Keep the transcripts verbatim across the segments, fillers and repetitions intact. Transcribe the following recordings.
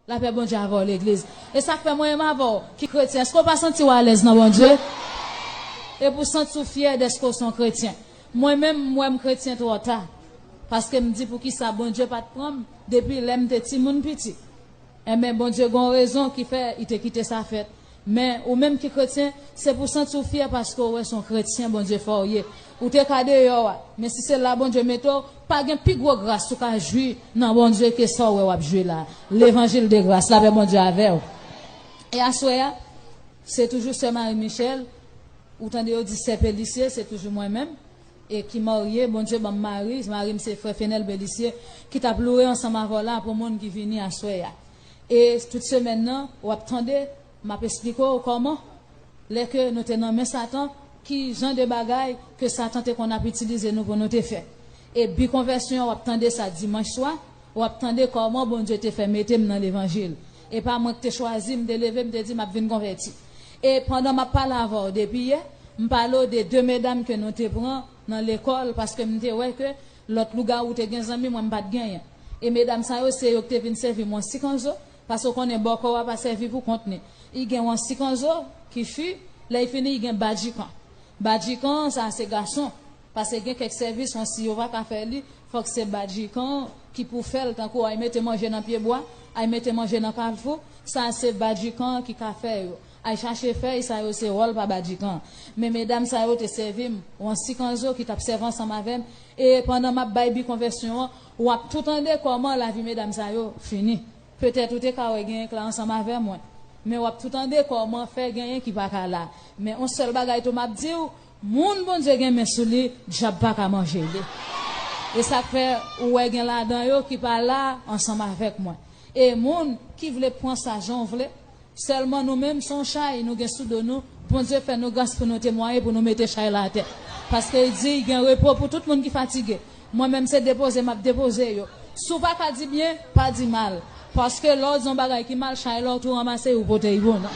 Lapè Bondye avè w, legliz. E sa k fè mwen menm avè w ki kretyen, èske w pa santi w alèz nan Bondye? E pou w santi w fyè dèske w se yon kretyen. Mwen menm, m wè m kretyen twò ta. Paske m di poukisa Bondye pa t pran m depi lè m te timoun piti. Enben, Bondye gen yon rezon ki fè li te kite sa fèt. Men, ou menm ki kretyen, se pou w santi w fyè paske w wè se yon kretyen Bondye fè w ye. Ou te ka deyò a, men si se la Bondye mete w, pa gen pi gwo gras ou ka jwi nan Bondye ke sa w wè w ap jwi la. Levanjil de gras, lapè Bondye avè w. E aswè a, se toujou sè Marie Michel, ou tande yo di sè Pélissier, se toujou mwen menm, e ki marye, Bondye ban m mari, mari m se frè Fenel Pélissier, ki t ap loure ansanm avè w la pou moun ki vini aswè a. E tout semèn nan, w ap tande, m ap esplike w kòman, lè ke nou te nan men Satan, ki jan de bagay ke Satan te konn ap itilize nou pou nou te fè. E bi konvèsyon an, w ap tande sa dimanch swa, w ap tande kòman Bondye te fè mete m nan levanjil. E pa mwen ki te chwazi, m te leve, m te di m ap vin konvèti. E pandan m ap pale avè w depi yè, m pale w de de medam ke nou te pran nan lekòl, paske m te wè ke lòt lougawou te gen zanmi, mwen m pa t genyen. E medam sa yo, se yo ki te vin sèvi m yon sikanzo, paske w konnen bòkò a pa sèvi pou kont li. Li gen yon sikanzo ki fi, lè li fini, li gen badjikan. Badjikan, sa se gason. Paske gen kèk sèvis, yon si yo pa ka fè li, fòk se badjikan ki pou fè l, tankou ay mete manje nan pyebwa, ay mete manje nan kalfou, sa se badjikan ki ka fè yo. Ay chache fèy, sa yo se wòl pa badjikan. Men medam sa yo te sèvi m, yon sikanzo ki t ap sèvi ansanm avè m, e pandan m ap bay bi konvèsyon an, w ap tou tande kòman lavi medam sa yo fini. Petèt ou te ka wè genyen k la ansanm avè mwen. Men w ap tou tande kòman fè genyen ki pa ka la. Men yon sèl bagay tou m ap di w, moun Bondye gen men sou li, dyab pa ka manje li. E sa k fè ou wè gen ladan yo ki pa la ansanm avèk mwen. E moun ki vle pran sa jan w vle, sèlman nou menm se yon chay nou gen sou do nou, Bondye fè nou gras pou nou temwaye, pou nou mete chay la atè. Paske li di, gen repo pou tout moun ki fatige. Mwen menm se depoze m ap depoze yo. Si w pa ka di byen, pa di mal. Paske lè w di yon bagay ki mal, chay la w tou ranmase, ou pote l pou nou.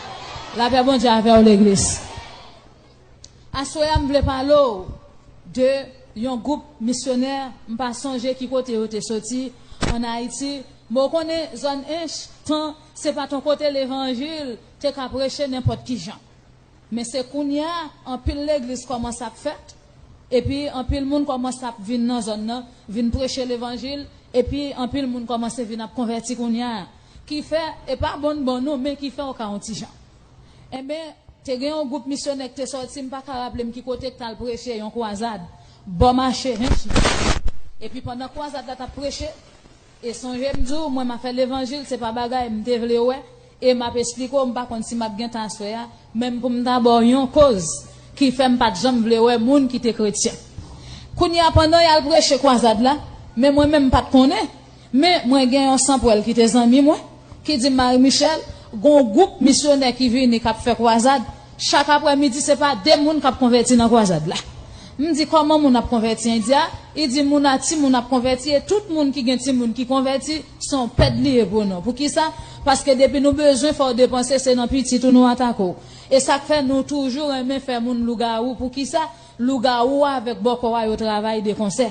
Lapè Bondye avè w, legliz. Aswè a, m vle pale w de yon gwoup misyonè, m pa sonje ki kote yo te soti, ann Ayiti. Men w konnen, zòn Ench, tan, se pa t yon kote levanjil te ka preche nenpòt ki jan. Men se kounye a, anpil legliz kòmanse ap fèt, epi anpil moun kòmanse ap vin nan zòn nan, vin preche levanjil, epi anpil moun kòmanse vin ap konvèti kounye a. Ki fè, e pa bon bon nou, men ki fè w ka yon ti jan. Enben, te gen yon gwoup misyonè ki te sòti, m pa ka raple m ki kote, k t al preche yon kwazad, bò mache Ench. Epi pandan kwazad la t ap preche, e sonje m di w, mwen m ap fè levanjil, se pa bagay m te vle wè, e m ap esplike w, m pa konn si m ap gen tan aswè a, menm pou m ta ba w yon koz ki fè m pa t janm vle wè moun ki te kretyen. Kounye a, pandan y al preche kwazad la, men mwen menm m pa t konnen, men mwen gen yon sanpwèl ki te zanmi mwen, ki di m, Marie Michel, gon gwoup misyonè ki vini k ap fè kwazad, chak aprèmidi se pa de moun k ap konvèti nan kwazad la. M di, kòman moun ap konvèti? Li di, a, li di, moun a timoun ap konvèti, e tout moun ki gen timoun ki konvèti, se yon pèd li ye pou nou. Poukisa? Paske depi nou bezwen fè w depanse, se nan pitit ou nou atake w. E sa k fè nou toujou renmen fè moun lougawou. Poukisa? Lougawou avèk bòkò a yo travay de konsè.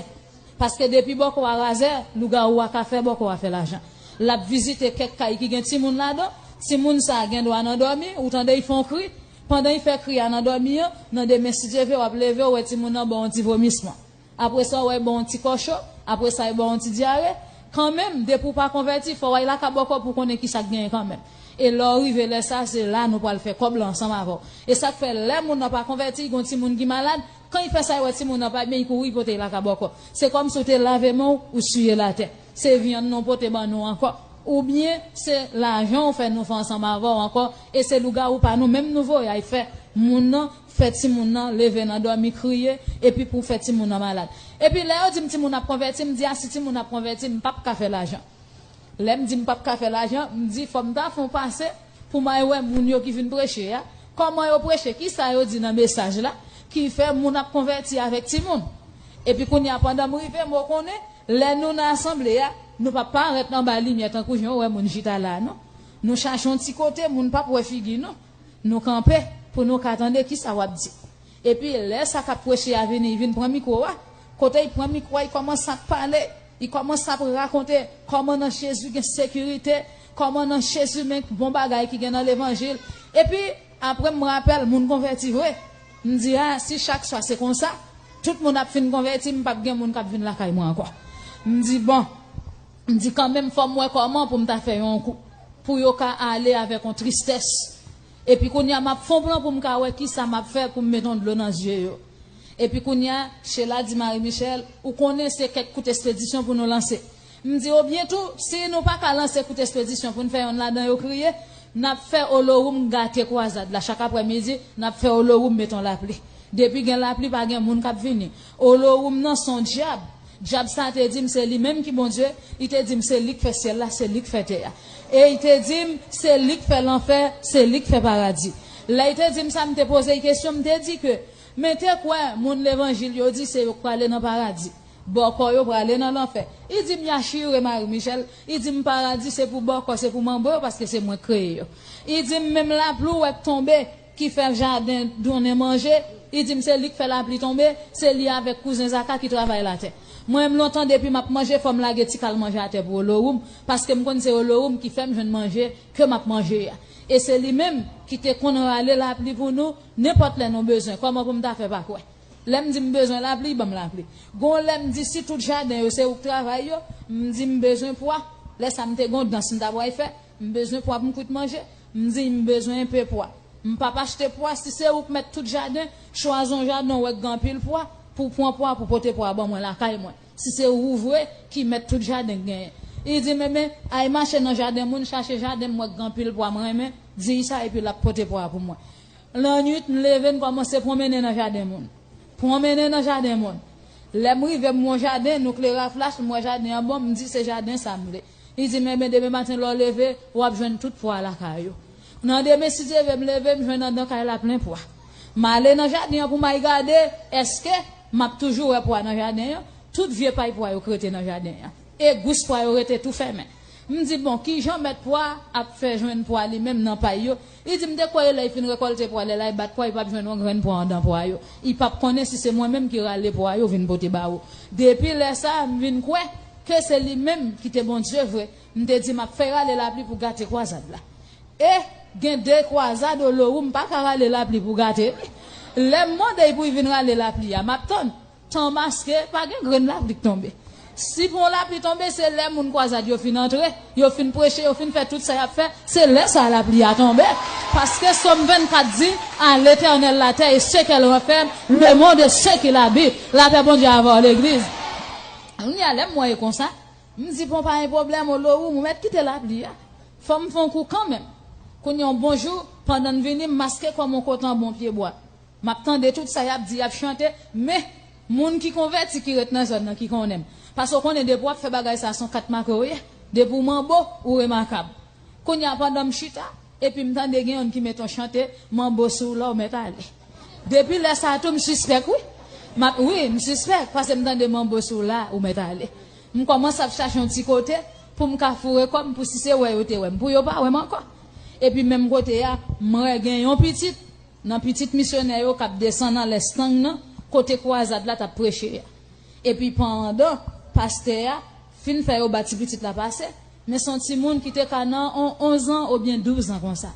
Paske depi bòkò a razè, lougawou a ka fè bòkò a fè lajan. L ap vizite kèk kay ki gen timoun ladan, timoun sa a gen dwa nan dòmi, ou tande l fè yon kri. Pandan l fè kri a nan dòmi an, nan demen, si Dye vle, w ap leve, w wè timoun nan ba w yon ti vomisman. Apre sa, w wè l ba w yon ti kò cho, apre sa, l ba w yon ti dyare. Kanmenm, depi w pa konvèti, fò w al lakay bòkò pou w konnen kisa k genyen kanmenm. E lè w rive lè sa a, se la nou pral fè kòb la ansanm avè w. E sa k fè, lè moun nan pa konvèti, gen yon timoun ki malad, kan l fè sa, l wè timoun nan pa byen, l kouri pote l lakay bòkò. Se kòmsi w te lave men w, ou siye l atè. Se vyann nou pote ban nou ankò. Oubyen, se lajan w fè nou fè ansanm avè w ankò. E se lougawou pa nou menm nou voye al fè moun nan, fè timoun nan leve nan dòmi kriye, epi pou fè timoun nan malad. Epi lè yo di m timoun ap konvèti, m di a si timoun ap konvèti, m p ap ka fè lajan. Lè m di m p ap ka fè lajan, m di fò m ta fè yon pase pou m al wè moun yo ki vin preche a, kòman yo preche, kisa yo di nan mesaj la, ki fè moun ap konvèti avèk timoun. Epi kounye a, pandan m rive, m konnen, lè nou nan asanble a, nou p ap parèt anba limyè tankou jan w wè moun chita la a, non. Nou chache yon ti kote, moun p ap wè figi nou. Nou kanpe pou nou ka tande kisa w ap di. Epi lè sa k ap preche a vini, li vin pran mikwo a. Kote l pran mikwo a, li kòmanse ap pale. Li kòmanse ap rakonte kòman nan Jezi gen sekirite, kòman nan Jezi men bon bagay ki gen nan levanjil. Epi, apre m rapèl, moun konvèti vre. M di, a, si chak swa se konsa, tout moun ap fin konvèti, m p ap gen moun k ap vin lakay mwen ankò. M di, bon, m di kanmenm fò m wè kòman pou m ta fè yon kou, pou yo ka ale avèk yon tristès. Epi kounye a, m ap fè yon plan pou m ka wè kisa m ap fè pou m mete yon dlo nan zye yo. Epi kounye a, Sheila di Marie Michel, ou konnen se kèk kout espedisyon pou nou lanse. M di, obyen tou, si nou pa ka lanse kout espedisyon pou n fè yonn ladan yo kriye, n ap fè Olowoum gate kwazad la. Chak aprèmidi, n ap fè Olowoum met yon lapli. Depi gen lapli, pa gen moun k ap vini. Olowoum nan se yon dyab. Dyab sa te di m se li menm ki Bondye, li te di m se li k fè syèl la, se li k fè tè a. E li te di m se li k fè lanfè, se li k fè paradi. Lè li te di m sa, m te poze l kesyon, m te di ke, men te kwè moun levanjil yo di se yo k prale nan paradi. Bòkò yo prale nan lanfè. Li di m y a chire Marie Michel, li di m paradi se pou bòkò, se pou manbo yo, paske se mwen k kreye yo. Li di m menm lapli w wè k tonbe, ki fè jaden donnen manje, li di m se li k fè lapli tonbe, se li avèk kouzen Zaka ki travay latè. Mwen menm lontan depi m ap manje, fò m lage ti kal manje atè pou Olowoum, paske m konn se Olowoum ki fè m jwenn manje ke m ap manje a. E se li menm ki te konn rale lapli pou nou, nenpòt lè nou bezwen, kòman pou m ta fè pa kwè? Lè m di m bezwen lapli, li ban m lapli. Gon lè m di si tout jaden yo se ou k travay yo, m di m bezwen pwa. Lè sa m te gon dans m ta pral fè, m bezwen pwa pou m kwit manje, m di m bezwen enpe pwa. M p ap achte pwa, si se ou k mèt tout jaden, chwazi yon jaden w wè k gen anpil pwa, pou w pran pwa, pou pote pwa ban mwen lakay mwen. Si se ou vre ki mèt tout jaden k genyen. Li di m, ebyen, al mache nan jaden moun, chache jaden m wè k gen anpil pwa m renmen, di l sa epi l ap pote pwa pou mwen. Lannwit, m leve, m kòmanse pwonmennen nan jaden moun. Pwonmennen nan jaden moun. Lè m rive, m wè yon jaden, nou klere a flach, m wè jaden an bon, m di se jaden sa m vle. Li di m, ebyen, demen maten lè w leve, w ap jwenn tout pwa lakay ou. Nan demen, si Dye vle, m leve, m jwenn anndan kay la plen pwa. M ale nan jaden an pou m al gade, èske m ap toujou wè pwa nan jaden an? Tout vye pay pwa yo k rete nan jaden an. E gous pwa yo rete tou fèmen. M di, bon, kijan mèt pwa ap fè jwenn pwa li menm nan pay yo? Li di m te kwè lè l fin rekòlte pwa, lè l al bat pwa, li p ap jwenn yon grenn pwa anndan pwa yo. Li p ap konnen si se mwen menm ki rale pwa yo vin pote ba ou. Depi lè sa a, m vin kwè ke se li menm ki te Bondye vre. M te di, m ap fè rale lapli pou gate kwazad la. E gen de kwazad Olowoum pa ka rale lapli pou gate. Lè m mande l pou l vin rale lapli a, m ap tann. Tan maske, pa gen grenn lapli k tonbe. Si pou yon lapli tonbe, se lè moun kwazad yo fin antre, yo fin preche, yo fin fè tout sa y ap fè, se lè sa a lapli a tonbe. Paske Sòm vennkat di, à l'Éternel la terre et ce qu'elle renferme, le monde et ceux qui l'habitent. Lapè Bondye avè w, legliz. Kounye a, lè m wè e konsa, m di, bon, pa gen pwoblèm, Olowoum, ou mèt kite lapli a. Fò m fè yon kou kanmenm. Kounye a, yon bon jou, pandan n vini, m maske kò m yon kote anba yon pyebwa. M ap tande tout sa y ap di, y ap chante, men moun ki konvèti ki ret nan zòn nan ki konnen m. Paske w konnen depi w ap fè bagay sa, se yon kat make w ye. Depi w manbo, ou remakab. Kounye a, pandan m chita, epi m tande gen youn ki mete yon chante, manbo si w la, ou mèt ale. Depi lè sa a tou, m sispèk, wi. M ap, wi, m sispèk, paske m tande manbo si w la, ou mèt ale. M kòmanse ap chache yon ti kote pou m ka foure kò m, pou si se wè yo te wè m, pou yo pa wè m ankò. Epi menm kote a, m wè gen yon pitit nan pitit misyonè yo k ap desann anlè estang nan, kote kwazad la t ap preche a. Epi pandan pastè a fin fè yo ba ti pitit la pase, men se yon timoun ki te ka nan on onz an oubyen douz an konsa.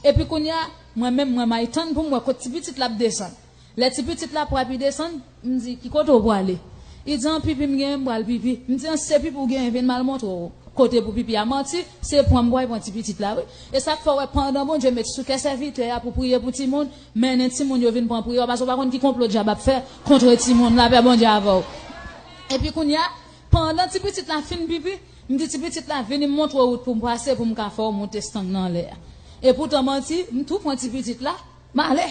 Epi kounye a, mwen menm, mwen m al tann pou m wè kot ti pitit la ap desann. Lè ti pitit la prèp li desann, m di, ki kote w prale? Li di, an pipi m genyen, m pral pipi. M di, an se pipi w genyen, vin m al montre w kote pou pipi a. Manti, se pran m pral pran ti pitit la, wi. E sa k fè w wè pandan Bondye met sou kè sèvitè a pou priye pou timoun, mennen timoun yo vin pran priyè, paske w pa konn ki konplo dyab ap fè kont timoun, lapè Bondye avè w. Epi kounye a, pandan ti pitit la fin pipi, m di ti pitit la, vini m montre w wout pou m pase, pou m ka fè w monte estang nan anlè a. Epoutan manti, m tou pran ti pitit la, m ale.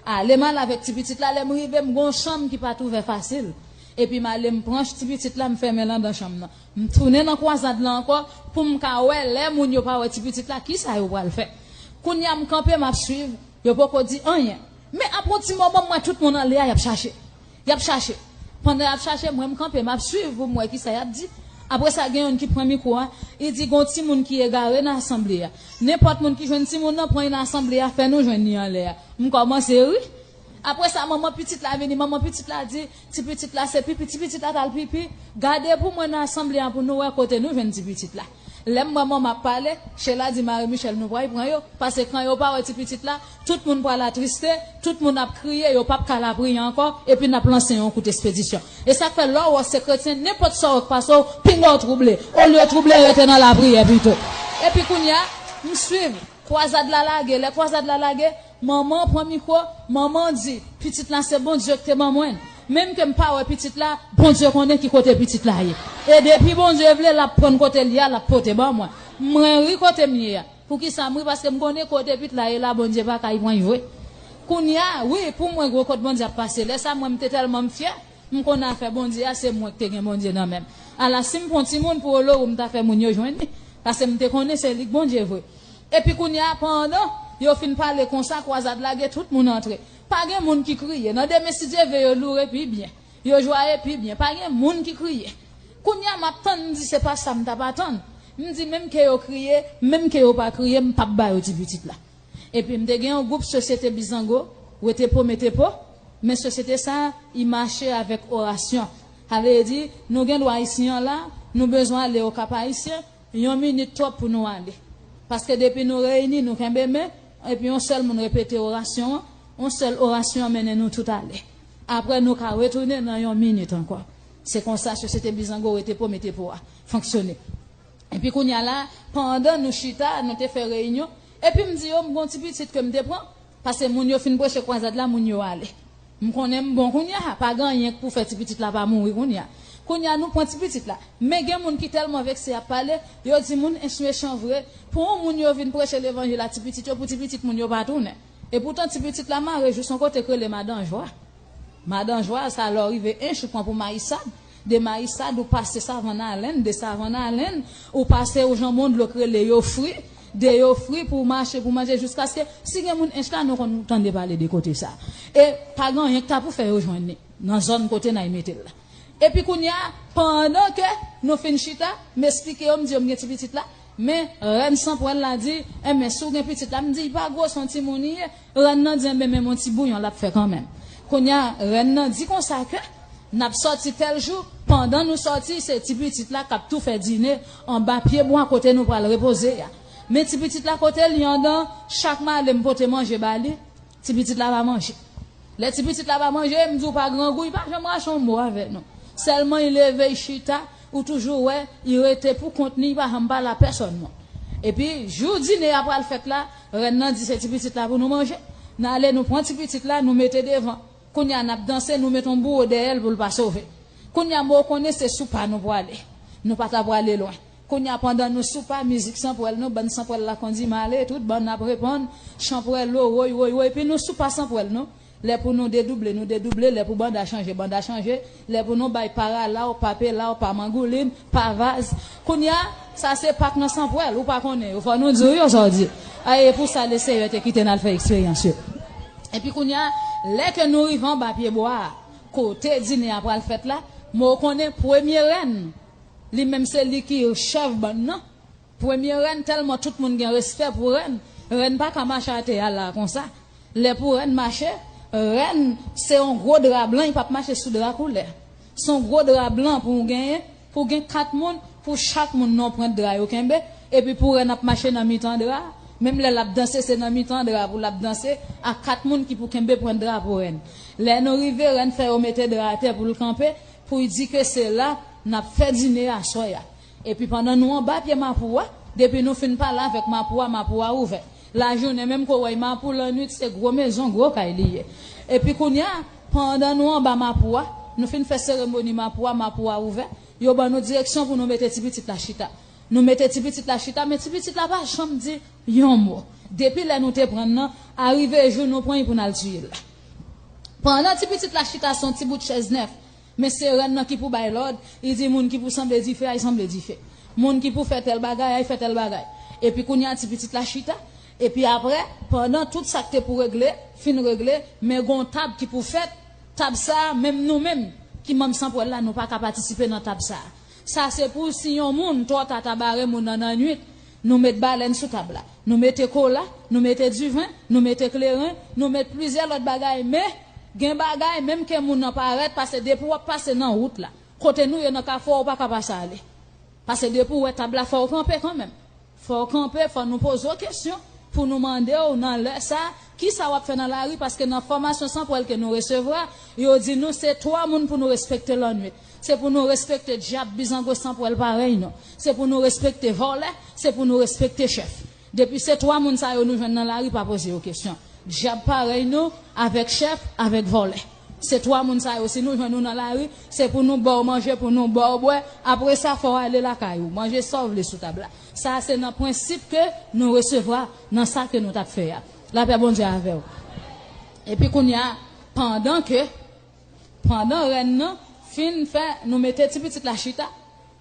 Ale m ale avèk ti pitit la, lè m rive, m gen yon chanm ki pa t ouvè fasil. Epi m ale, m pran ti pitit la, m fèmen l anndan chanm nan. M tounen nan kwazad la ankò pou m ka wè lè moun yo pa wè ti pitit la, kisa yo pral fè. Kounye a, m kanpe, m ap swiv, yo poko di anyen. Men apre yon ti moman, m wè tout moun anlè a, y ap chache. Y ap chache. Pandan y ap chache, mwen m kanpe, m ap swiv pou m wè kisa y ap di. Apre sa, gen youn ki pran mikwo a, li di, gon timoun ki egare nan asanble a. Nenpòt moun ki jwenn timoun nan, pran li nan asanble a, fè nou jwenn li anlè a. M kòmanse ri. Apre sa, manman pitit la vini, manman pitit la di, ti pitit la se pipi, ti pitit la t al pipi. Gade pou mwen nan asanble a pou nou wè kote nou jwenn ti pitit la. Lè m wè manman ap pale, Sheila di Marie Michel nou pral pran yo, paske kan yo pa wè ti pitit la, tout moun pral atriste, tout moun ap kriye, yo p ap ka lapriyè ankò, epi n ap lanse yon kout espedisyon. E sa k fè lè w wè se kretyen, nenpòt sa w wè k pase w, pinga w twouble. Olye w twouble, rete nan lapriyè pito. Epi kounye a, m swiv. Kwazad la lage, lè kwazad la lage, manman pran mikwo, manman di, pitit la se Bondye ki te ban mwen. Menm ke m pa wè pitit la, Bondye konnen ki kote pitit la ye. E depi Bondye vle, l ap prann kote l ye a, l ap pote ban mwen. Mwen ri kote m ye a. Poukisa m ri? Paske m konnen kote pitit la ye la, Bondye pa ka y pran y vre. Kounye a, wi, pou mwen, gwo kot Bondye ap pase. Lè sa, mwen, m te tèlman m fyè, m konnen afè Bondye a, se mwen ki te gen Bondye nan men m. Ala, si m pran timoun pou Olowour, m ta fè moun yo jwenn li. Paske m te konnen se li k Bondye vre. Epi kounye a, pandan yo fin pale konsa, kwazad lage, tout moun antre. Pa gen moun ki kriye. Nan demen, si Dye ve, yo loure pi byen. Yo jwaye pi byen. Pa gen moun ki kriye. Kounye a, m ap tann, m di, se pa sa m t ap atann. M di, menm ke yo kriye, menm ke yo pa kriye, m p ap ba yo ti pitit la. Epi m te gen yon gwoup Sosyete Bizango, Wete Po Mete Po, men sosyete sa a, i mache avèk orasyon. Sa vle di, nou gen dwa isi an la, nou bezwen ale Okap Ayisyen, yon minit twòp pou nou ale. Paske depi nou reyini, nou kenbe men, epi yon sèl moun repete orasyon an, yon sèl orasyon an mennen nou tout ale. Apre, nou ka retounen nan yon minit ankò. Se konsa Sosyete Bizango Wete Po Mete Po a fonksyone. Epi kounye a la, pandan nou chita, nou te fè reyinyon, epi m di yo, m gon ti pitit ke m te pran, paske moun yo fin preche kwazad la, moun yo ale. M konnen m bon kounye a, pa gen anyen k pou fè ti pitit la pa mouri kounye a. Kounye a, nou pran ti pitit la. Men gen moun ki tèlman vekse ap pale, yo di moun ench mechan vre. Pou yon moun yo vin preche levanjil a ti pitit yo, pou ti pitit moun yo pa tounen. E poutan ti pitit la mare jis yon kote k rele Madan Jwa. Madan Jwa, sa lè w rive ench, ou pran pou Mayisad. De Mayisad, ou pase Savann Alen, de Savann Alen, ou pase ou janbon dlo k rele yo fri, de yo fri pou w mache, pou w manje, jiskaske, si gen moun ench la, nou konn tande pale de kote sa. E pa gen anyen k ta pou fè yo jwenn li, nan zòn kote n ay mete l la. Epi kounye a, pandan ke nou fin chita, m esplike yo, m di yo m gen ti pitit la, men rèn Sanpwèl la di, enben, si w gen pitit la, m di, l pa gwo, se yon timoun li ye. Rèn nan di, enben, men m yon ti bouyon l ap fè kanmenm. Kounye a, rèn nan di konsa ke n ap sòti tèl jou, pandan nou sòti, se ti pitit la k ap tou fè dine anba pye bwa kote nou pral repoze a. Men ti pitit la kote l ye anndan, chak male m pote manje ba li, ti pitit la pa manje. Lè ti pitit la pa manje, m di w pa grangou, li pa janm rache yon mo avè nou. Sèlman li leve, li chita, ou toujou wè, li rete pou kont li, li pa janm pale a pèsòn non. Epi, jou dine a pral fèt la, rèn nan di se ti pitit la pou nou manje. N ale, nou pran ti pitit la, nou mete devan. Kounye a, n ap danse, nou met yon bouwo dèyè l pou l pa sove. Kounye a, men w konnen se sou pa nou pwale. Nou pa ta pwale lwen. Kounye a, pandan nou sou pa, mizik Sanpwèl nou, bann Sanpwèl la kondi male, tout bann ap reponn, Chanpwèlo, woy, woy, woy, epi nou sou pa Sanpwèl nou. Lè pou nou dedouble, nou dedouble, lè pou banda chanje, banda chanje, lè pou nou bay pa rala w, pa pela w, pa mangoulin, pa vaz. Kounye a, sa se Pak nan Sanpwèl, ou pa konnen yo, fò nou di w yo sa w di. A, e pou sa Lesenyè te kite n al fè eksperyans yo. Epi kounye a, lè ke nou rive anba pye bwa a, kote dine a pral fèt la, men w konnen premye rèn, li menm se li ki chèf bann nan. Premye rèn, tèlman tout moun gen respè pou rèn, rèn pa ka mache atè a la konsa. Lè pou rèn mache, rèn se yon gwo dra blan, li p ap mache sou dra koulè. Se yon gwo dra blan pou w genyen, pou w gen kat moun, pou chak moun nan pwent dra yo kenbe, epi pou rèn ap mache nan mitan dra a, menm lè l ap danse, se nan mitan dra a pou l ap danse, a kat moun ki pou kenbe pwent dra pou rèn. Lè nou rive, rèn fè yo mete dra atè pou l kanpe, pou l di ke se la n ap fè dine aswè a. Epi pandan nou anba pye mapou a, depi nou fin pale avèk mapou a, mapou a ouvè. Lajounen menm ke w wè mapou, lannwit se gwo mezon, gwo kay li ye. Epi kounye a, pandan nou anba mapou a, nou fin fè seremoni mapou a, mapou a ouvè, yo ban nou direksyon pou nou mete ti pitit la chita. Nou mete ti pitit la chita, men ti pitit la pa janm di yon mo. Depi lè nou te pran l nan, arive jou nou pran l pou n al tiye l la. Pandan ti pitit la chita, se yon ti bout chèz nèf. Men se rèn nan ki pou bay lòd, li di moun ki pou sanble dife, ay sanble dife. Moun ki pou fè tèl bagay, ay fè tèl bagay. Epi kounye a ti pitit la chita, epi apre, pandan tout sa k te pou regle, fin regle, men gon tab ki pou fèt, tab sa a, menm nou menm, ki manm Sanpwèl la, nou pa ka patisipe nan tab sa a. Sa se pou si yon moun twò ta ta bare moun nan nannwit, nou met balèn sou tab la, nou mete kola, nou mete diven, nou mete kleren, nou met plizyè lòt bagay, men Gen bagay, menm ke moun nan parèt, paske depi w ap pase nan wout la, kote nou ye nan kafou a, ou pa ka pase ale. Paske depi w wè tab la, fò w kanpe kanmenm. Fò w kanpe, fò nou poze w kesyon, pou nou mande w nan lè sa, kisa w ap fè nan lari, paske nan fòmasyon san pwèl ke nou resevwa, yo di nou se twa moun pou nou respekte lannwit. Se pou nou respekte dyab, bizango san pwèl parèy nou. Se pou nou respekte vòlè, se pou nou respekte chèf. Depi se twa moun sa yo nou jwenn nan lari, pa poze yo kesyon. Dyab parèy nou, avèk chèf, avèk vòlè. Se twa moun sa yo, si nou jwenn nou nan lari, se pou nou ba w manje, pou nou ba w bwè. Apre sa, fò w ale lakay ou. Manje sa w vle sou tab la. Sa a se nan prensip ke nou resevwa nan sa ke nou t ap fè a. Lapè Bondye avè w. Epi kounye a, pandan ke, pandan rèn nan fin fè, nou mete ti pitit la chita,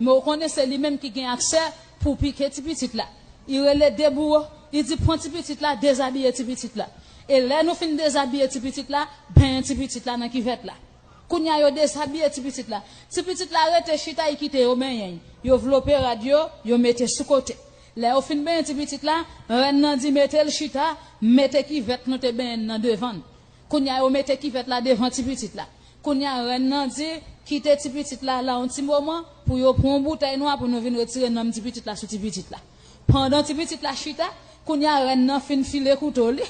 men w konnen se li menm ki gen aksè pou pike ti pitit la. Li rele de bouwo, li di, pran ti pitit la, dezabiye ti pitit la. E lè nou fin dezabiye ti pitit la, benyen ti pitit la nan kivèt la. Kounye a yo dezabiye ti pitit la. Ti pitit la rete chita, li kite yo benyen l. Yo vlope rad yo, yo mete sou kote. Lè yo fin benyen ti pitit la, rèn nan di mete l chita, mete kivèt nou te benyen l nan devan l. Kounye a yo mete kivèt la devan ti pitit la. Kounye a rèn nan di kite ti pitit la la yon ti moman pou yo pran yon boutèy nwa pou nou vin retire nanm ti pitit la sou ti pitit la. Pandan ti pitit la chita, kounye a rèn nan fin file kouto li.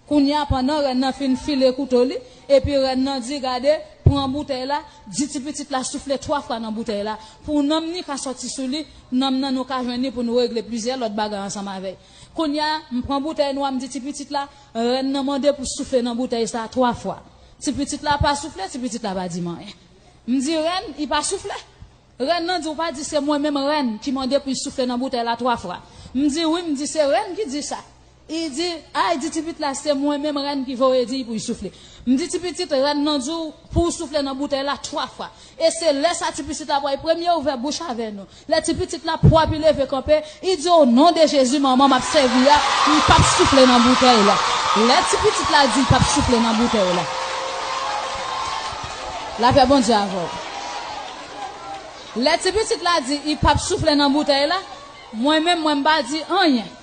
Kounye a pandan rèn nan fin file kouto li, epi rèn nan di gade, pran boutèy la, di ti pitit la soufle twa fwa nan boutèy la. Pou nanm ni ka sòti sou li, nanm nan nou ka jwenn li pou nou regle plizyè lòt bagay ansanm avè l. Kounye a, m pran boutèy nwa, m di ti pitit la, rèn nan mande pou soufle nan boutèy sa a twa fwa. Ti pitit la pa soufle, ti pitit la pa di m anyen. M di rèn, li pa soufle. Rèn nan di, ou pa di se mwen menm rèn ki mande pou l soufle nan boutèy la twa fwa. M di wi, m di se rèn ki di sa. Li di, a, li di ti pitit la, se mwen menm rèn ki voye di l pou l soufle. M di ti pitit, rèn nan di w pou w soufle nan boutèy la twa fwa. E se lè sa ti pitit la pral premye ouvè bouch avè nou. Lè ti pitit la pwòp, li leve kanpe, li di, o non de Jezi, manman m ap sèvi a, m p ap soufle nan boutèy la. Lè ti pitit la di l p ap soufle nan boutèy la. Lapè Bondye avè w. Lè ti pitit la di, li p ap soufle nan boutèy la, mwen menm, mwen m pa di anyen.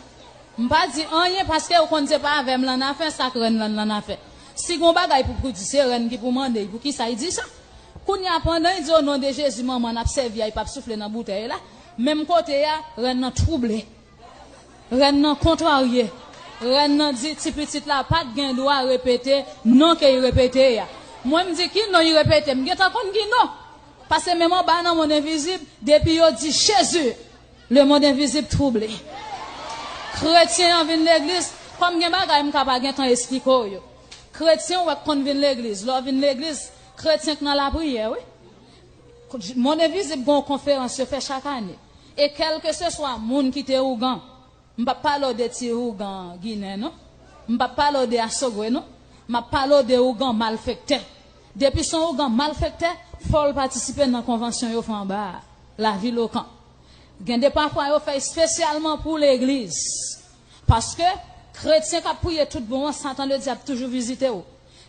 M pa di anyen paske ou konn se pa avè m l annafè, sa k rèn lan l annafè. Si gon bagay pou, pou di, se rèn ki pou mande l, poukisa l di sa? Kounye a, pandan l di, o non de Jezi, manman n ap sèvi a, li p ap soufle nan boutèy la, menm kote a, rèn nan twouble. Rèn nan kontrarye. Rèn nan di, ti pitit la pa t gen dwa repete non ke l repete a. Mwen, m di, ki non l repete? M gentan konn ki non. Paske menm anba nan mond envizib, depi yo di Jezi, lemonn envizib twouble. Kretyen an vin legliz, kòm gen bagay m ka pa gentan esplike w yo. Kretyen w wè k konn vin legliz, lè w vin legliz, kretyen k nan lapriyè, wi. Monn envizib gen yon konferans yo fè chak ane. E kèlkeseswa moun ki te ougan, m p ap pale w de ti ougan ginen, non. M p ap pale w de asogwe, non. M ap pale w de ougan malfektè. Depi se yon ougan malfektè, fò l patisipe nan konvansyon yo fè anba a, lavil Okan. Gen de pafwa yo fè espesyalman pou legliz. Paske kretyen k ap priye tout bon an, Satan Ledyab toujou vizite w.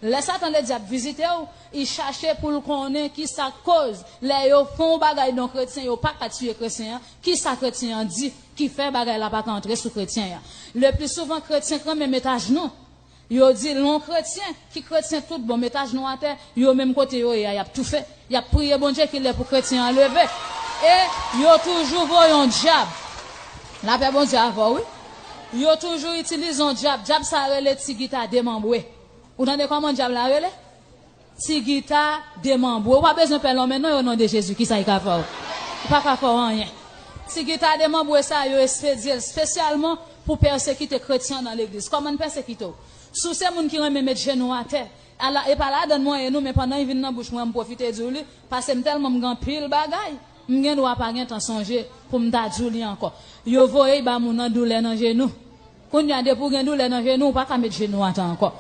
Lè Satan Ledyab vizite w, li chache pou l konnen kisa k koz lè yo fè yon bagay nan kretyen, yo pa ka tiye kretyen an, kisa kretyen an di ki fè bagay la pa ka antre sou kretyen an. Le pli souvan, kretyen k renmen met ajnou. Yo di, lè yon kretyen, ki kretyen tout bon, met ajnou atè, yo menm kote yo ye a, y ap toufe. Y ap priye Bondye ki lè pou kretyen an leve. E yo toujou voye yon dyab. Lapè Bondye avè w, wi. Yo toujou itilize yon dyab. Dyab sa a rele ti gita demanbre. Ou tande kòman dyab la rele? Ti gita demanbre. Ou pa bezwen pè lonmen non, o non de Jezi, kisa l ka fè w? Li pa ka fè w anyen. Ti gita demanbre sa yo espedye l espesyalman pou pèsekite kretyen nan legliz. Kòman n pèsekite w? Si w se moun ki renmen met jenou atè, ala, e pa ladann mwen ye nou, men pandan l vin nan bouch mwen, m pwofite di w li, paske m tèlman m gen anpil bagay, m gen dwa pa gentan sonje pou m ta di w li ankò. Yo voye l ba moun nan doulè nan jenou. Kounye a, depi w gen doulè nan jenou, ou pa ka met jenou atè ankò.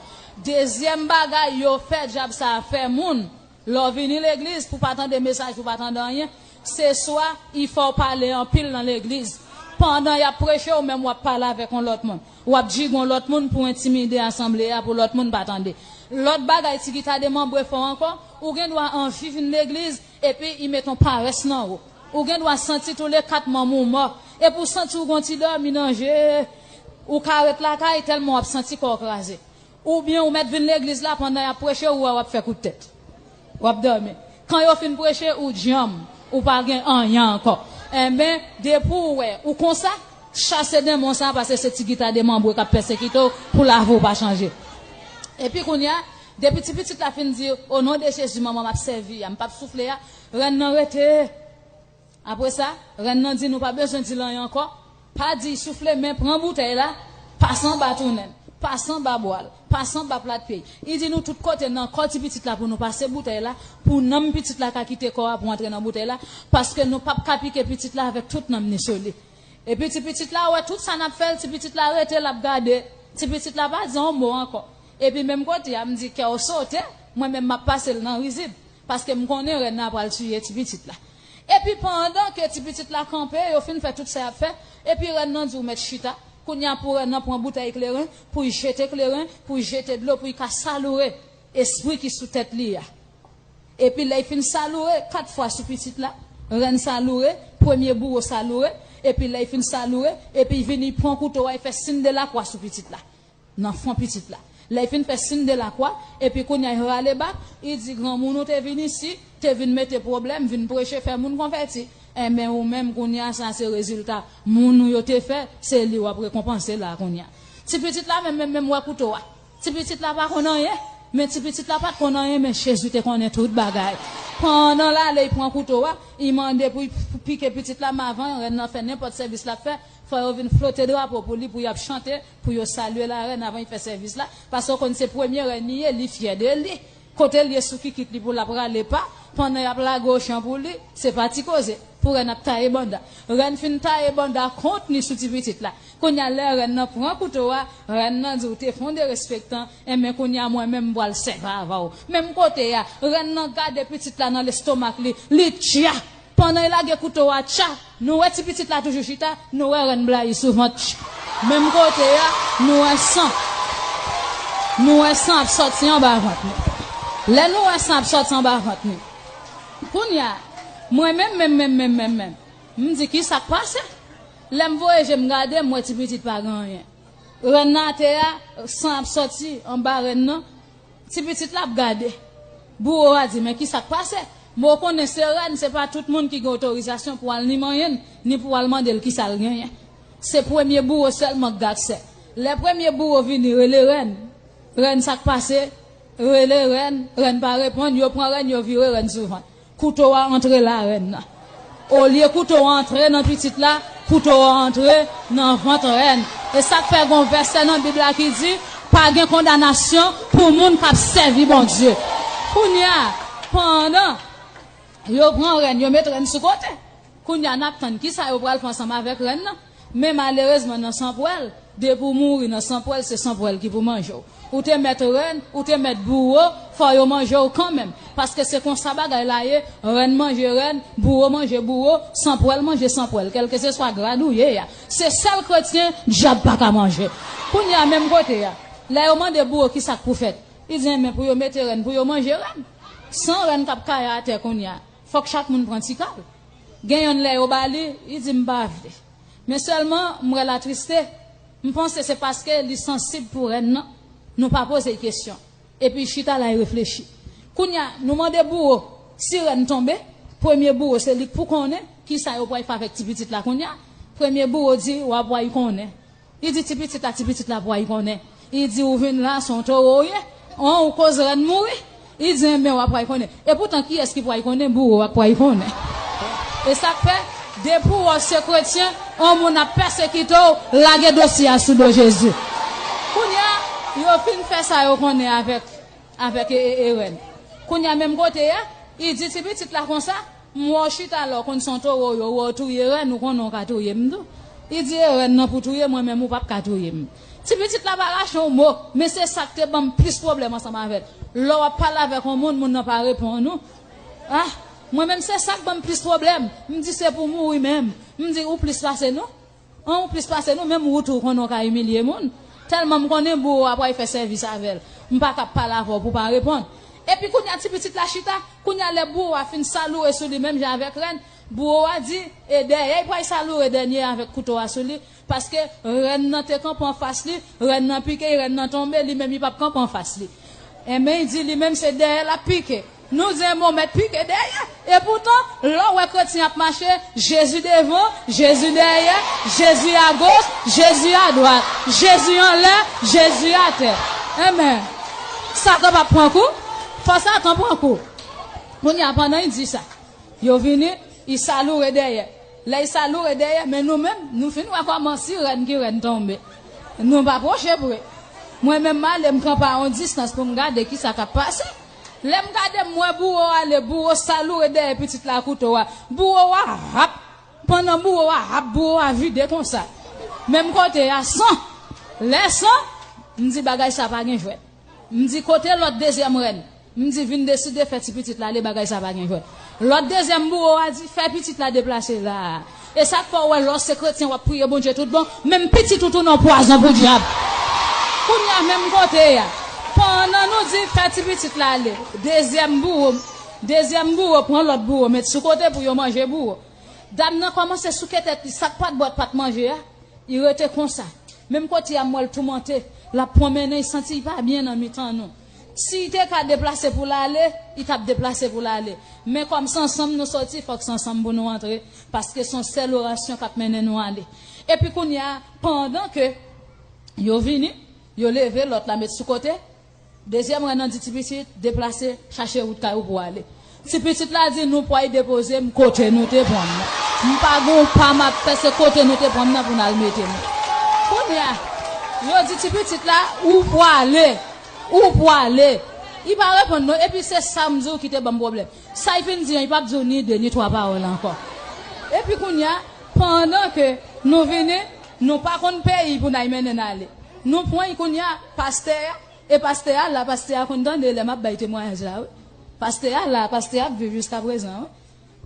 Dezyèm bagay yo fè, dyab sa a fè moun, lè w vini legliz, pou w pa tande mesaj, pou w pa tande anyen, se swa li fè w pale anpil nan legliz. Pandan y ap preche, ou menm w ap pale avèk yon lòt moun. W ap jigo yon lòt moun pou entimide asanble a, pou lòt moun pa tande. Lòt bagay ti gita demanbre fè w ankò, ou gen dwa anvi vin legliz, epi li met yon parès nan ou. Ou gen dwa santi tou le kat manm ou mò. Epi w santi w gen yon ti dòmi nan je, ou ka ret lakay tèlman w ap santi kò w kraze. Oubyen ou mèt vin legliz la pandan y ap preche ou wè w ap fè kout tèt. W ap dòmi. Kan yo fin preche, ou djanm, ou pa gen anyen ankò. Enben, depi w wè ou konsa, chase denmon sa, paske se ti gita demanbre k ap pèsekite w pou lavi w pa chanje. Epi kounye a, depi ti pitit la fin di, "O non de Jezi, manman, m ap sèvi a, m p ap soufle a," rèn nan rete. Apre sa, rèn nan di, "Nou pa bezwen di l anyen ankò. Pa di soufle, men pran boutèy la, pase anba tounen l, pase anba bwa l, pase anba plat pye l." Li di, "Nou tout kote nan kò ti pitit la pou nou pase boutèy la, pou nanm pitit la ka kite kò a pou antre nan boutèy la, paske nou p ap ka pike pitit la avèk tout nanm ni sou li." Epi ti pitit la wè tout sa n ap fè l, ti pitit la rete, l ap gade. Ti pitit la pa di yon mo ankò. Epi menm kote a, m di, "Kè w sote, mwen menm m ap pase l nan rizib, paske m konnen rèn nan pral tiye ti pitit la." Epi pandan ke ti pitit la kanpe, yo fin fè tout sa y ap fè, epi rèn nan di, "Ou mèt chita." Kounye a pou rèn nan pran boutèy kleren, pou l jete kleren, pou l jete dlo, pou l ka saloure espri ki sou tèt li a. Epi lè l fin saloure kat fwa sou pitit la, rèn saloure, premye bouwo saloure, epi lè l fin saloure, epi l vini pran kouto a, l fè siy de lakwa sou pitit la, nan fwon pitit la. Lè l fin fè siy de lakwa, epi kounye a l rale bak, li di, "Granmoun ou te vin isi, te vin mete pwoblèm, vin preche, fè moun konvèti. Enben ou menm kounye a sa se rezilta moun ou yo te fè, se li w ap rekonpanse la kounye a." Ti pitit la menm, menm, menm wè kouto a. Ti pitit la pa konn anyen, men ti pitit la pa t konn anyen, men Jezi te konnen tout bagay. Pandan l ale, l pran kouto a, li mande pou l pike pitit la, men avan rèn nan fè nenpòt sèvis l ap fè, fò yo vin flote drapo pou li, pou y ap chante, pou yo salye larèn avan l fè sèvis la, paske w konn se premye rèn li ye, li fyè de li. Kote l ye sou kikit li pou l ap rale pa, pandan y ap lage ochan pou li, se pa ti koze. Pou rèn ap taye banda. Rèn fin taye banda kont li sou ti pitit la. Kounye a lè rèn nan pran kouto a, rèn nan di, "Ou te fè yon derespektan, enben kounye a mwen menm m pral sèvi avè w." Menm kote a, rèn nan gade pitit la nan lestomak li, li tcha. Pandan l lage kouto a, tcha, nou wè ti pitit la toujou chita, nou wè rèn blayi sou vant. Menm kote a, nou wè san. Nou wè san ap sòti anba vant li. Lè nou wè san ap sòti anba vant li, kounye a, mwen menm, menm, menm, menm, menm, menm, m di, "Ki sa k pase?" Lè m voye je m gade, m wè ti pitit pa gen anyen. Rèn nan atè a, san ap sòti anba rèn nan. Ti pitit la ap gade. Bouwo a di, "Men ki sa k pase?" Men w konnen se rèn, se pa tout moun ki gen otorizasyon pou al ni manyen l, ni pou al mande l ki sa l genyen. Se premye bouwo sèlman k gen aksè. Lè premye bouwo vini, rele rèn. "Rèn, sa k pase?" Rele rèn, rèn pa reponn, yo pran rèn, yo vire rèn sou vant. Kouto a antre larèn nan. Olye kouto a antre nan pitit la, kouto a antre nan vant rèn. E sa k fè gon vèsè nan Bib la ki di, "Pa gen kondanasyon pou moun k ap sèvi Bondye." Kounye a, pandan yo pran rèn, yo met rèn sou kote. Kounye a, n ap tann ki sa yo pral fè ansanm avèk rèn nan. Men malerezman, nan sanpwèl, depi w mouri nan sanpwèl, se sanpwèl ki pou manje w. Ou te mèt rèn, ou te mèt bouwo, fò yo manje w kanmenm. Paske se konsa bagay la ye, rèn manje rèn, bouwo manje bouwo, sanpwèl manje sanpwèl, kèlkeseswa grad ou ye a. Se sèl kretyen dyab pa ka manje. Kounye a, menm kote a, lè yo mande bouwo ki sa k pou fèt, li di, "Enben, pou yo mete rèn, pou yo manje rèn." San rèn k ap kaye atè kounye a, fòk chak moun pran ti kal. Gen yonn lè yo ba li, li di, "M pa vle." Men sèlman, m wè l atriste. M panse se paske li sansib pou rèn nan. Nou pa poze l kesyon. Epi l chita la, l reflechi. Kounye a, nou mande bouwo, si rèn tonbe, premye bouwo se li k pou konnen ki sa yo pral fè avèk ti pitit la kounye a. Premye bouwo di, "W ap pral konnen." Li di ti pitit la, ti pitit la pral konnen. Li di, "Ou vin la, se yon towo w ye. An, ou koz rèn mouri." Li di, "Enben, w ap pral konnen." Epoutan, kiyès ki pral konnen? Bouwo a k pral konnen. E sa k fè, depi w wè w se kretyen, yon moun ap pèsekite w, lage dosye a sou do Jezi. Kounye a, yo fin fè sa yo konnen avèk, avèk e, e, e rèn. Kounye a, menm kote a, li di ti pitit la konsa, "M wè w chita la, w konn se yon towo w ye, w wè w touye rèn, ou konnen w ka touye m tou." Li di, "E rèn nan pou touye mwen, men ou p ap ka touye m." Ti pitit la pa rache yon mo, men se sa k te ban m plis pwoblèm ansanm avè l. Lè w ap pale avèk yon moun, moun nan pa reponn ou. Ah, mwen menm se sa k ban m plis pwoblèm. M di, "Se pou mouri menm." M di, "Ou plis pase nou? An, ou plis pase nou, menm ou tou konnen w ka imilye moun." Tèlman m konnen bouwo a pral fè sèvis avè l. M pa ka ap pale avè w pou w pa reponn. Epi kounye a ti pitit la chita, kounye a lè bouwo a fin saloure sou li menm jan avèk rèn, Bouwo a di, e dèyè y pral saloure dènye avèk kouto a sou li, paske rèn nan te kanpe anfas li, rèn nan pike, rèn nan tonbe, li menm li p ap kanpe anfas li. Enben, li di li menm se dèyè l ap pike. Nou di, enben, w mèt pike dèyè. Epoutan, lè w wè kretyen ap mache, Jezi devan, Jezi dèyè, Jezi agoch, Jezi adwat, Jezi anlè, Jezi atè. Enben, Satan p ap pran kou? Fò Satan pran kou. Kounye a, pandan y di sa, yo vini, y saloure dèyè. Lè y saloure dèyè, men nou menm, nou fin wè kòman si rèn ki rèn tonbe. Nou pa pwoche pre. Mwen menm, m ale, m kanpe a yon distans pou m gade ki sa k ap pase. Lè m gade, m wè bouwo ale, bouwo saloure dèyè pitit la kouto a. Bouwo a ap, pandan bouwo a ap, bouwo a vide konsa. Menm kote a, san. Lè san, m di, bagay sa pa gen jwèt. M di, kote lòt dezyèm rèn? M di, vin deside fè ti pitit la ale, bagay sa pa gen jwèt. Lòt dezyèm bouwo a di, fè pitit la deplase la. E sa k fè w wè lè w se kretyen w ap priye Bondye tout bon, menm pitit ou tounen yon pwazon pou dyab. Kounye a, menm kote a, pandan nou di fè ti pitit la ale, dezyèm bouwo, dezyèm bouwo pran lòt bouwo, met sou kote pou yo manje bouwo. Dam nan kòmanse souke tèt li, sa k pa t bwè, pa t manje a, li rete konsa. Menm kote a, m wè l toumante, l ap pwonmennen, li santi l pa byen nan mitan nou. Si l te ka deplase pou l ale, li t ap deplase pou l ale. Men kòm se ansanm nou soti, fòk se ansanm pou nou antre, paske se yon sèl orasyon k ap mennen nou ale. Epi kounye a, pandan ke yo vini, yo leve lòt la met sou kote, dezyèm rèn nan di ti pitit, deplase, chache wout kay ou pou w ale. Ti pitit la di, nou pway depoze m kote nou te pran m nan. M pa gen yon pa m ap fè, se kote nou te pran m nan pou n al mete m. Kounye a, yo di ti pitit la, ou pwale, ou pwale. Li pa reponn non, epi se sa m di w ki te ban m pwoblèm. Sa l fin di an, li p ap di w ni de ni twa pawòl ankò. Epi kounye a, pandan ke nou vini, nou pa konn peyi pou n al mennen n ale. Nou pran l kounye a, pastè a, e pastè a la, pastè a konn tande lè m ap bay temwayaj la, wi. Pastè a la, pastè a ap viv jiska prezan, wi.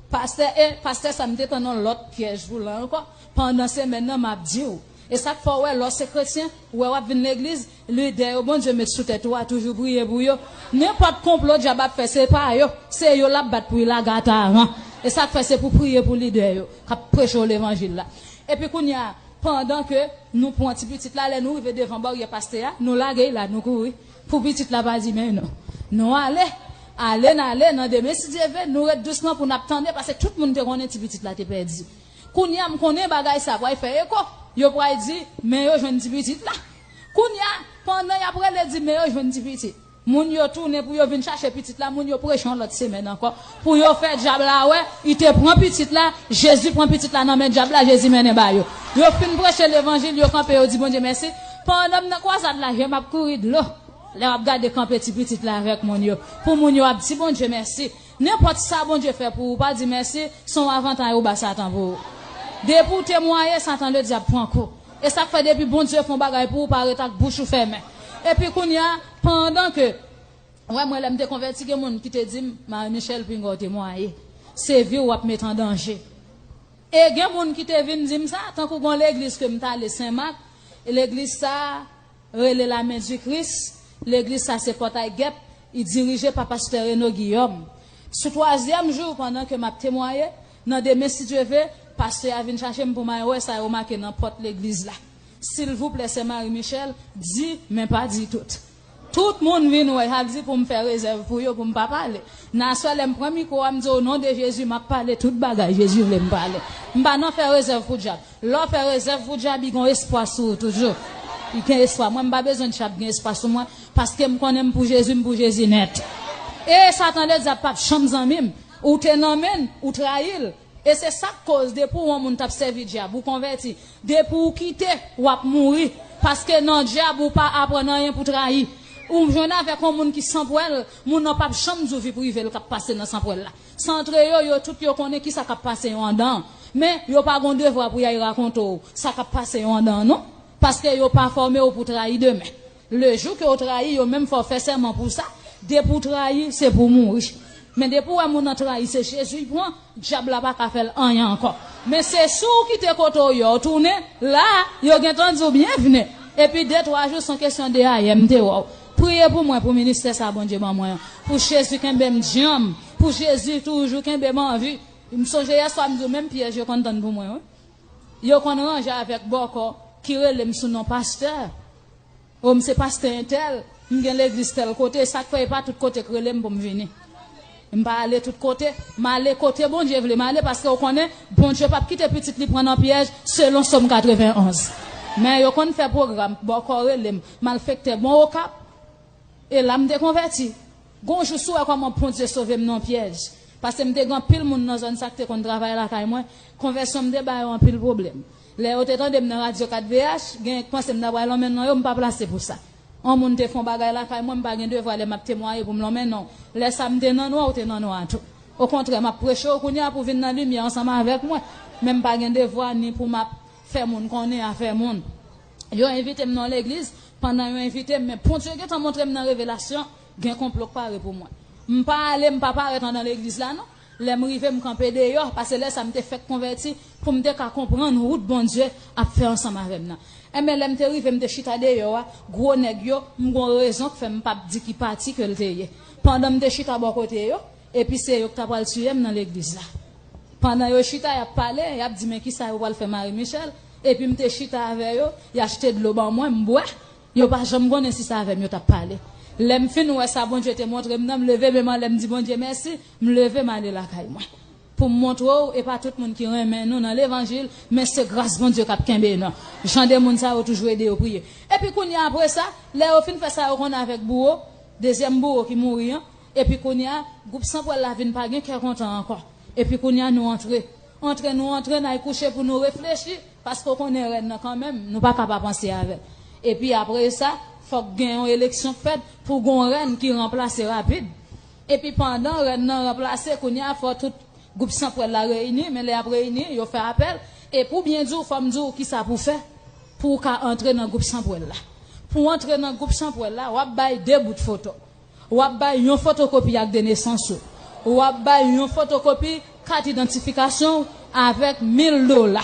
Pastè, e pastè sa m te tann yon lòt pyèj pou l ankò. Pandan semèn nan, m ap di w. E sa k fè w wè, lè w se kretyen, ou wè w ap vin legliz, lidè yo Bondye met sou tèt ou a, toujou priye pou yo. Nenpòt konplo dyab ap fè, se pa yo. Se yo l ap bat pou l lage a taran. E sa k fè se pou priye pou lidè yo k ap preche w levanjil la. Epi kounye a, pandan ke nou pran ti pitit la, lè nou rive devan baryè pastè a, nou lage l la, nou kouri. Pou pitit la pa di men nou. Nou ale, ale n ale, nan demen si Dye ve, nou ret dousman pou n ap tande, paske tout moun te konnen ti pitit la te pèdi. Kounye a, m konnen bagay sa pral fè eko, yo pral di, men yo jwenn ti pitit la. Kounye a, pandan y ap rele di men yo jwenn ti pitit, moun yo tounen pou yo vin chache pitit la, moun yo preche yon lòt semèn ankò, pou yo fè dyab la wè, li te pran pitit la, Jezi pran pitit la nan men dyab la, Jezi mennen ba yo. Yo fin preche levanjil, yo kanpe, yo di Bondye mèsi. Pandan m nan kwazad la, je m ap kouri dlo. Lè w ap gade kanpe ti pitit la avèk moun yo, pou moun yo ap di Bondye mèsi. Nenpòt sa Bondye fè pou ou, pa di mèsi, se yon avantay ou ba Satan pou ou. Depi w temwaye, Satan ledyab pran kou. E sa k fè depi Bondye fè yon bagay pou ou, pa ret ak bouch ou fèmen. Epi kounye a, pandan ke, wè mwen lè m te konvèti, gen moun ki te di m, Marie Michèle, pinga w temwaye. Se vi w w ap met an danje. E gen moun ki te vin di m sa, tankou gon legliz ke m t ale Sen Mak, e legliz sa a rele Lamen di Kris, legliz sa se Pòtay Gèp, li dirije pa pastè Reno Giyòm. Sou twazyèm jou, pandan ke m ap temwaye, nan demen si Dye ve, pastè a vin chache m pou m al wè sa yo make nan pòt legliz la. Silvouplè, sè Marie Michèle, di, men pa di tout. Tout moun vin wè, y ap di pou m fè rezèv pou yo, pou m pa pale. Nan aswè, lè m pran mikwo a, m di, o non de Jezi, m ap pale tout bagay Jezi vle m pale. M pa nan fè rezèv pou dyab. Lè w fè rezèv pou dyab, li gon espwa sou ou toujou. Li gen espwa. Mwen, m pa bezwen dyab gen espwa sou mwen, paske m konnen m pou Jezi, m pou Jezi nèt. E Satan ledyab p ap janm zanmi m. Ou te nan men l, ou trayi l. E se sa k koz, depi w yon moun t ap sèvi dyab, ou konvèti, depi w kite, w ap mouri. Paske nan dyab, ou pa aprann anyen pou trayi. Ou jwenn avèk yon moun ki sanpwèl, moun nan p ap janm di w vi prive l k ap pase nan sanpwèl la. Santre yo, yo tout yo konnen kisa k ap pase yo anndan an. Men, yo pa gon devwa pou y al rakonte w sa k ap pase yo anndan an, non. Paske yo pa fòme w pou trayi demen. Lejou ke w trayi yo menm, fò w fè sèman pou sa. Depi w trayi, se pou w mouri. Men depi w wè moun nan trayi, se Jezi l pran, dyab la pa ka fè l anyen ankò. Men se si w kite kote w ye w tounen, la a, yo gentan di w byenvni. Epi de twa jou, se yon kesyon de ayè m te wè w. Priye pou mwen, pou ministè sa Bondye ban mwen an. Pou Jezi kenbe m djanm. Pou Jezi toujou kenbe m an vi. M sonje yèswa m di w menm pyèj yo konn tann pou mwen, wi. Yo konn ranje avèk bòkò ki rele m sou non pastè. O, m se pastè entèl, m gen legliz tèl kote, sa k fè e pa tout kote k rele m pou m vini. M pa ale tout kote, m ale kote Bondye vle m ale, paske w konnen Bondye p ap kite pitit li pran nan pyèj, selon Sòm katreven onz. Men yo konn fè pwogram, bòkò rele m, malfektè bon Okap, e la m te konvèti. Gon jou si w wè kòman Bondye sove m nan pyèj. Paske m te gen anpil moun nan zòn sa k te konn travay lakay mwen. Konvèsyon m te ba yo anpil pwoblèm. Lè yo te tande m nan radyo kat V H, gen k panse m ta pral anmenn nan yo, m pa plase pou sa. Yon moun te fè yon bagay lakay mwen, m pa gen devwa lè m ap temwaye pou m lonmen non. Lè sa m te nan nwa, ou te nan nwa tou. Okontrè, m ap preche w kounye a pou vin nan limyè ansanm avèk mwen. Men m pa gen devwa ni pou m ap fè moun konnen afè moun. Yo envite m nan legliz, pandan yo envite m, men Bondye gentan montre m nan revelasyon, gen konplo k pare pou mwen. M pa ale, m pa parèt anndan legliz la non. Lè m rive, m kanpe deyò, paske lè sa m te fèk konvèti, pou m te ka konprann wout Bondye ap fè ansanm avè m nan. Enben, lè m te rive, m te chita deyò a, gwo nèg yo, m gon rezon k fè m p ap di ki pati ke l te ye. Pandan m te chita bò kote yo, epi se yo k ta pral tiye m nan legliz la. Pandan yo chita, y ap pale, y ap di, "Men kisa yo pral fè Marie Michel?" Epi m te chita avè yo, y achte dlo ban mwen, m bwè. Yo pa janm konnen si se avè m yo t ap pale. Lè m fin wè sa Bondye te montre m nan, m leve men m anlè, m di Bondye mèsi, m leve m ale lakay mwen. Pou m montre w, e pa tout moun ki renmen nou nan levanjil, men se gras Bondye k ap kenbe nou. Jan de moun sa yo toujou ede yo priye. Epi kounye a apre sa, lè yo fin fè sa yo konnen avèk bouwo, dezyèm bouwo ki mouri an, epi kounye a, gwoup Sanpwèl la vin pa gen kè kontan ankò. Epi kounye a nou antre. Antre nou antre, n al kouche pou nou reflechi, paske w konnen rèn nan kanmenm, nou pa ka pa panse avè l. Epi apre sa, fòk gen yon eleksyon k fèt pou gon rèn ki ranplase rapid. Epi pandan rèn nan ranplase, kounye a fò tout gwoup Sanpwèl la reyini, men lè y ap reyini, yo fè apèl. E pou byen di w, fò m di w kisa pou w fè pou w ka antre nan gwoup Sanpwèl la. Pou w antre nan gwoup Sanpwèl la, w ap bay de bout foto. W ap bay yon fotokopi ak de nesans ou. W ap bay yon fotokopi kat idantifikasyon w avèk mil dola.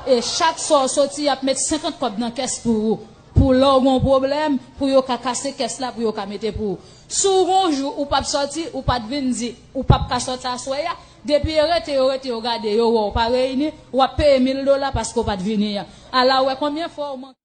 E chak swa w soti, y ap met senkant kòb nan kès pou ou. Pou lè w gen yon pwoblèm, pou yo ka kase kès la, pou yo ka mete pou ou. Si w gen yon jou ou p ap soti, ou pa t vin di, ou p ap ka soti aswè a, depi yo rete, yo rete, yo gade, yo wè w pa reyini, w ap peye mil dola paske w pa t vini an. Ala w wè konbyen fwa w manke.